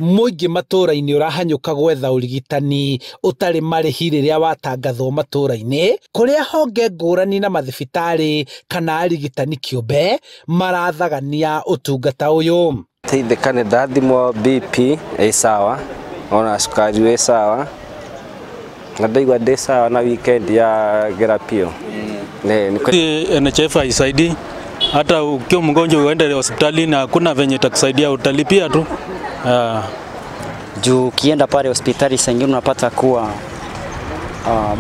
Mũingĩ matũũra-inĩ ũrahanyũka gwetha ũrigitani ũtarĩ marĩhi rĩrĩa watangathwo matũũra-inĩ kũrĩa honge ngũrani na mathibitarĩ kana arigitani kĩũmbe marathagania ũtungata ũyũ. Teithĩka nĩ ndathimwo BP ĩ sawa, ona cukari wĩ sawa, na ndaigua ndĩ sawa na weekend ya gera piũ. NHIF haisaidii. Hata ukiwa mgonjwa uende hospitali na hakuna venye itakusaidia, utalipia tu. Juu ukienda pale hospitali saa ingine unapata kuwa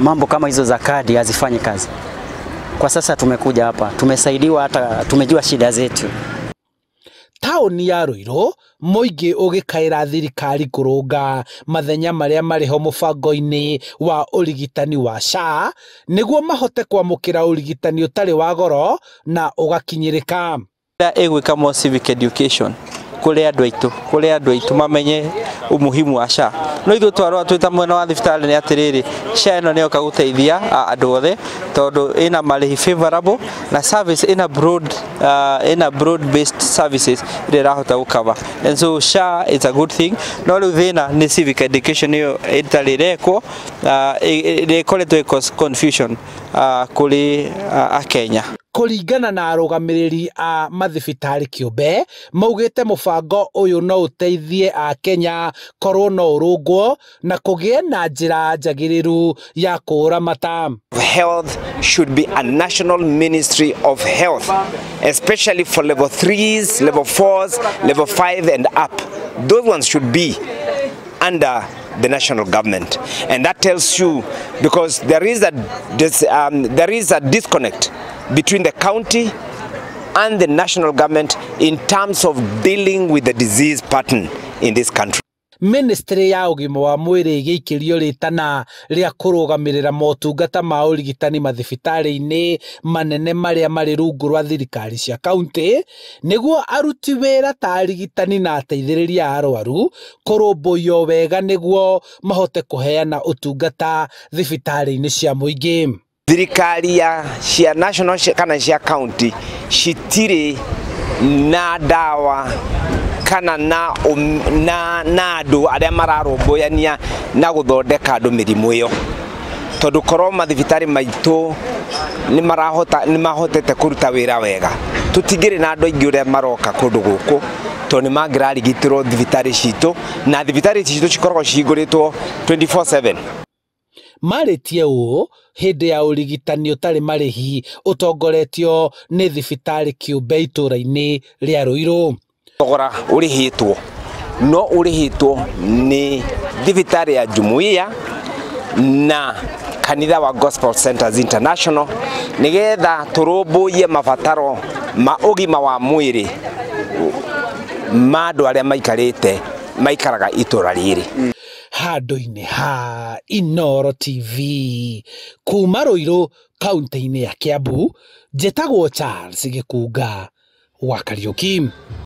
mambo kama hizo za kadi hazifanyi kazi. Kwa sasa tumekuja hapa, tumesaidiwa, hata tumejua shida zetu. Taũni ya Ruiru mũingĩ ũgĩkaĩra thirikari kũrũnga mathenya marĩa marĩho mũbango-inĩ wa ũrigitani wa SHA nĩguo mahote kwamũkĩra ũrigitani ũtarĩ wa goro na ũgakinyĩrĩka. Ĩgwĩka more civic education kũrĩ andũ aitũ, kũrĩ andũ aitũ mamenye umuhimu wa SHA. No ithuĩ twarora twĩ ta mwena wa thibitarĩ nĩ atĩrĩrĩ, SHA ĩno nĩyoka gũteithia andũ othe tondũ ĩna marĩhi favorable na service ĩna broad based services ĩrĩa ĩrahota gũcover, and so SHA is a good thing. No rĩu thĩna nĩ civic education ĩyo ĩtarĩ ĩrekwo, ĩrĩa ĩkoretwo ĩ confusion kũrĩ Akenya. Kũringana na arũgamĩrĩri a mathibitarĩ kĩũmbe maugĩte mũbango ũyũ no ũteithie Akenya korwo no ũrũngwo na kũgĩe na njĩra njagĩrĩru ya kũũramata. Health should be a national ministry of health, especially for level 3s, level 4s, level 5 and up. Those ones should be under the national government, and that tells you, because there is a disconnect between the county and the national government in terms of dealing with the disease pattern in this country. Ministry ya ũgima wa mwĩrĩ ĩgĩikĩrio rĩtana rĩa kũrũgamĩrĩra motungata ma ũrigitani mathibitarĩ-inĩ manene marĩa marĩ rungu rwa thirikari cia kaunti nĩguo aruti wĩra ta arigitani na ateithĩrĩria a arwaru kũrũmbũiyo wega nĩguo mahote kũheana ũtungata thibitarĩ-inĩ cia mũingĩ. Thirikari ya cia national kana cia county citirĩ na ndawa kana na andũ arĩa mararũmbũyania na gũthondeka andũ mĩrimũ ĩyo, tondũ korwo mathibitarĩ maitũ nĩ mahotete kũruta wĩra wega tũtingĩrĩ na andũ aingĩ ũrĩa maroka kũndũ gũkũ, tondũ nĩ mangĩrarigitĩrwo thibitarĩ citũ, na thibitarĩ citũ cikoragwo cihingũrĩtwo 24/7. Marĩtie ũũ hĩndĩ ya ũrigitani ũtarĩ marĩhi ũtongoretio nĩ thibitarĩ kĩũmbe itũũra-inĩ rĩa Ruiru. Thogora ũrĩhĩtwo no ũrĩhĩtwo nĩ thibitarĩ ya Jumuiya na kanitha wa Gospel Centers International nĩgetha tũrũmbũiye mabataro ma ũgima wa mwĩrĩ ma andũ arĩa maikaraga itũũra rĩrĩ. Handũ-inĩ ha Inooro TV kuma Ruiru kaunti-inĩ ya Kiambu, njĩtagwo Charles Gĩkunga wa Kariũki.